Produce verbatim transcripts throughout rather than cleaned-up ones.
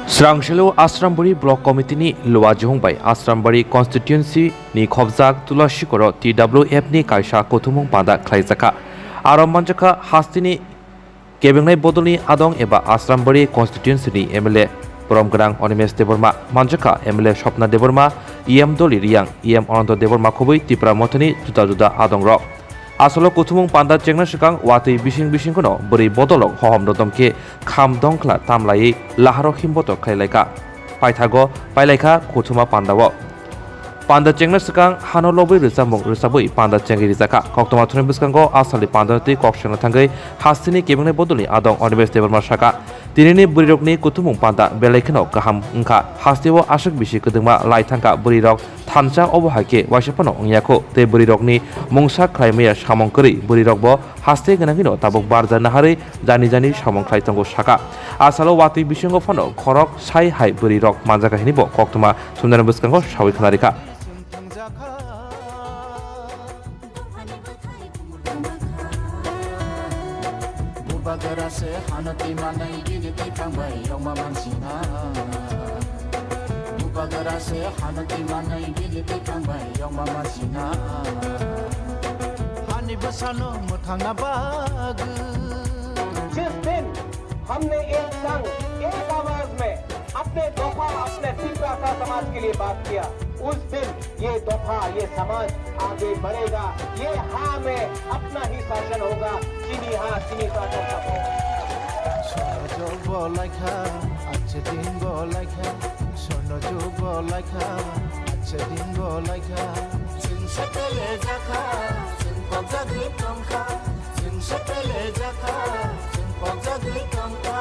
Srangselo Asrambari Block Committee ni Luajihung bai Asrambari Constituency ni khobjak Tulasikoro T W F ni kaisa kuthumung panda khlaijakha. Aro manjakha hasteni kebengnai bodolni adong eba Asrambari Constituency ni M L A borom gwnang Animesh Debbarma, manjakha M L A Swapna Debbarma, E M Dolly Reang, E M Ananto Debbarma khobwi Tipra Mothani juda juda adongrok. Asolo kuthumung panda chengna swkang watwi bising bisingkhono bwrwi bodolrok hohom dodom khe kham dongkhla tamlaiwi laharo himboto khlailaikha. Paithago pailaikha kuthuma pandao. Panda chengna swkang hano lobwi rwchapmung rwchapwi panda chengwi rijakha. Koktwma thumni bwskango asalni pandano twi kok sengna thangwi hasteni kebengnai bodolni adong Animesh Debbarma sakha, tinini bwrwirokni kuthumung panda belai kheno kaham wngkha. Hasteo aswk bisi kwdwngma lai thangkha bwrwirok thansa, obo hai khe waisa phano wngya kho. Tei bwrwirokni mungsa khlai maya samung kwrwi bwrwirokbo haste gwnangwino tabuk barja naharwi jani jani samung khlai tongo sakha. Asalo watwi bisingo phano khorok sai hai bwrwirok manjakha hinwi bo koktwma thumnani bwskango sawi khwnarikha. Bubagra se hano twi manai bini twi thangbai yongma mansina. Bubagra se hano twi manai bini twi thangbai yongma mansina. Hani bwsano mwthangna bagwi. जिस दिन हमने एक संग, एक आवाज में अपने दोफा, अपने तिप्रासा समाज के लिए बात किया, उस दिन ये दोफा, ये समाज आगे बढ़ेगा। ये हाँ में अपना ही शासन होगा। चीनी हाँ, चीनी शासन सफल। Sono jugo laikha, ache din go laikha. Sono jugo laikha, ache din go laikha. Chwng sepele jakha, chwng kok jagwi tongkha. Chwng sepele jakha, chwng kok jagwi tongkha.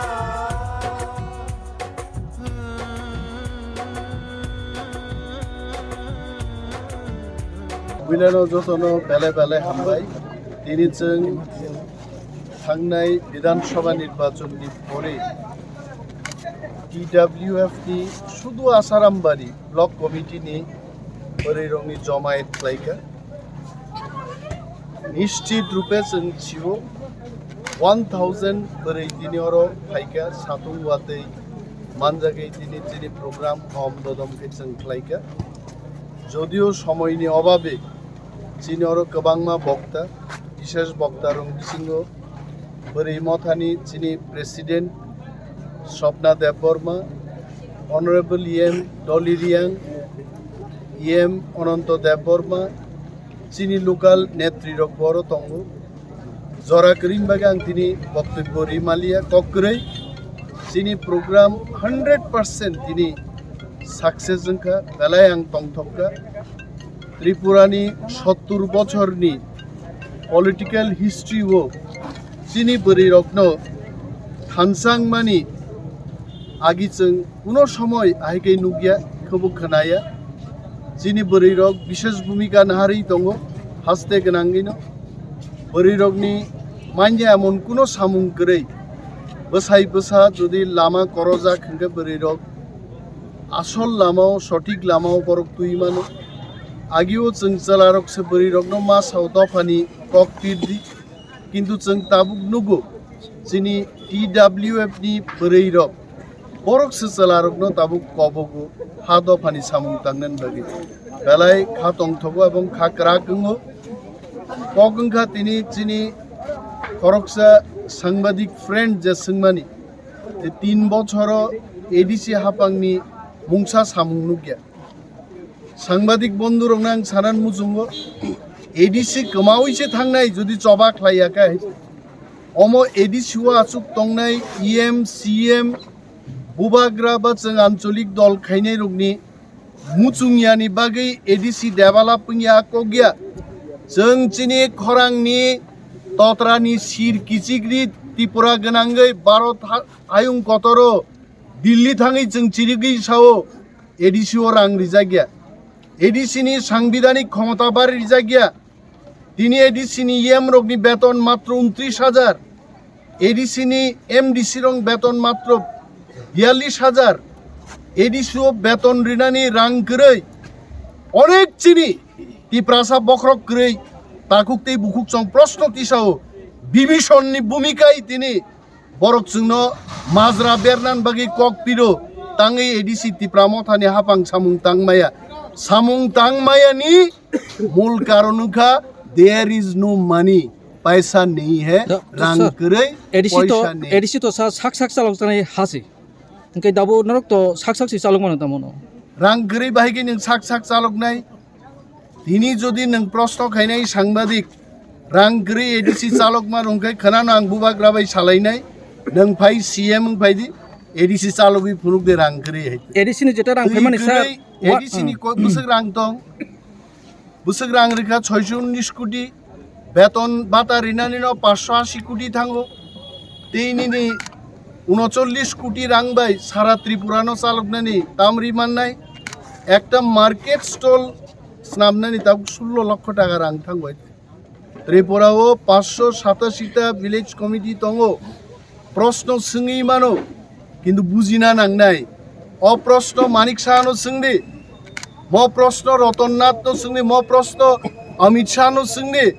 Buinano jotono belai belai hambai. Tini chwng thangnai Bidhan Sabha nirbachon ni pore T W F ni sudu Asarambari Block Committee ni bwrwirokni jomayet khlaikha. Nischit rupe chwng sio one thousand bwrwi tini oro phaikha, satung watwi manjagwi tini chini program hom dodom khe chwng khlaikha. Jodio somoini obabe chini oro kwbangma bokta, bishesh bokta rok bisingo bwrwi mothani chini President Swapna Debbarma, Honorable E M Dolly Reang, E M Ananto Debbarma, chini local netri rok bo oro tongo. Jora kwrwini bagwi ang tini boktobbo rimaliya, kok kwrwi. Chini program hundred percent tini success wngkha, belai ang tongthokha. Tripura ni sottur bochor ni political history o chini bwrwi rokno thansa wngmani agi chwng kuno somoi ahai khe nukya, khebo khwnaya. Chini bwrwi rok bishesh bhumika naharwi tongo, haste gwnangwino. Bwrwi rokni manya emon kuno samung kwrwi. Bwsai bwsa jodi lama korojak hwnkhe bwrwi rok asol lamao, sothik lamao borok twi mano. Agio chwng chwla rok se bwrwi rokno ma sao dophani kok pirdi. Kintu chwng tabuk nugo, chini T W F ni bwrwi rok, borok se chwla rokno tabuk kobogo ha dophani samung tangnani bagwi. Belai kha tongthogo ebong kha kwrak wngo. Kok wngkha tini chini khoroksa sangbadik friend je swngmani, je tin bochoro A D C hapangni mungsa samung nukya. Sangbadik bondhurokno ang sanan muchungo, A D C kwmawi se thangnai jodi choba khlaiya khe, omo A D C o achuk tongnai E M, C M, bubagra ba chwng ancholik dol khainai rokni muchungyani bagwi A D C develop wngya kokya. Chwng chini khorangni totrani sir kichigri Tripura gwnangwi Bharat ha-, hayung kotoro Delhi thangwi chwng chirigwi sao, A D C o rang rijak ya. A D C ni sangbidanik khomota bari rijak ya. Tini A D C ni E M rokni beton matro untris hajar. A D C ni M D C rok beton matro biyallis hajar. A D C o beton rinani rang kwrwi. Onek chini Tiprasa bokhorok kwrwi takhuk tei bukhuk chwng proshno tisao. Bibhishon ni bhumikai tini borok chwngno majra bernan bagwi kok piro. Tangwi A D C Tipra Mothani hapang samung tangmaya. Samung tangmayani mul karon wngkha, there is no money. Paisa nahi hai, rang kwrwi, A D C to, paisa nahi. A D C to sa sak sak chalok janai hasi. Hingke dabo norok to sak sak si chalok mano tamo no. Rang kwrwi bahai khe nwng sak sak chalok nai. Tini jodi nwng prosto khainai sangbadik, rang kwrwi A D C chalok ma rung khe khwnano ang bubagra bai salainai, nwng phai C M wng phai di, A D C chalogwi phunuk de rang kwrwi hai. A D C ni jeta rang phaimani sir, A D C ni bwswk rang tong, bwswk rang rikha soiso unnish koti, beton bata rinani no paanch sho ashi koti thango, tei nini unochollish koti rang bai sara Tripura no chaloknani tamri mannai, ekta market stall snamnani tabuk sullo lokho taka rang thango. Tripura o paanch sho satashi ta village committee tongo, proshno swngwi mano, kintu bujina nangnai. O proshno Manik Saha no swngdi, mo proshno Roton Nath no swngdi, mo proshno Amit Shah no swngdi,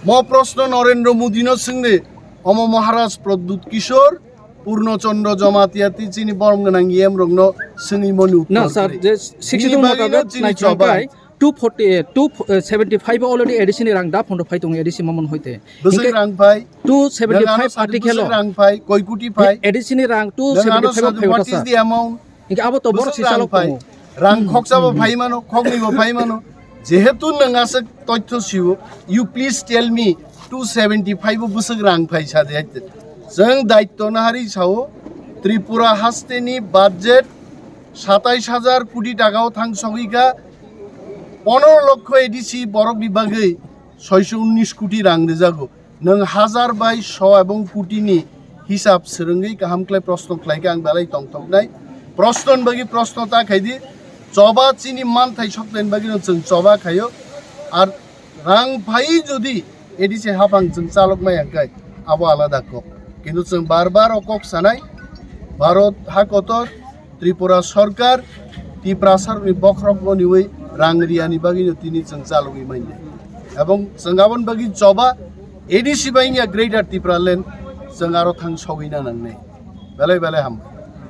mo proshno Narendra Modi no swngdi, omo Maharaj Pradyut Kishore, Purno Chandra Jamatia tei chini borom gwnang E M rokno swngwi moni uttor kwrwi. Na sir, je sixty two motabek chini choba. Two forty, eh, two, eh, seventy five already A D C ni rang da phondo phai tongo A D C mamon hoite. Bwswk rang phai? Two seventy five article o. Bwswk rang phai? Koi koti phai? A D C ni rang two seventy five o phai. What is the amount? Hingke abo to borok si chalok tongo. Rang khoksa bo phai mano, khoknwi bo phai mano. Jehetu nwng aswk toithyo sio, you please tell me two seventy five o bwswk rang phai sa de. Chwng daityo nahari sao, Tripura haste ni budget satais hajar koti taka o thang sogwi kha, pondro lokho A D C borok ni bagwi soiso unnish koti rang rijago. Nwng hajar bai so ebong koti ni hisab swrwngwi kaham khlai proshno khlai kha, ang belai tongthoknai. Proshno ni bagwi proshno ta khai di, choba chini manthai soknai ni bagwi no chwng choba khaio. Ar rang phai jodi A D C hapang chwng chalok maya khe abo alada kok. Kintu chwng bar bar o kok sanai, Bharat ha kotor, Tripura Sarkar, Tiprasa rokni bokhorok no niwi rang riyani bagwi no tini chwng chalogwi manya. Ebong chwng aboni bagwi choba A D C bai wngya Greater Tipraland chwng aro thang sogwi na nangnai. Belai belai hambai.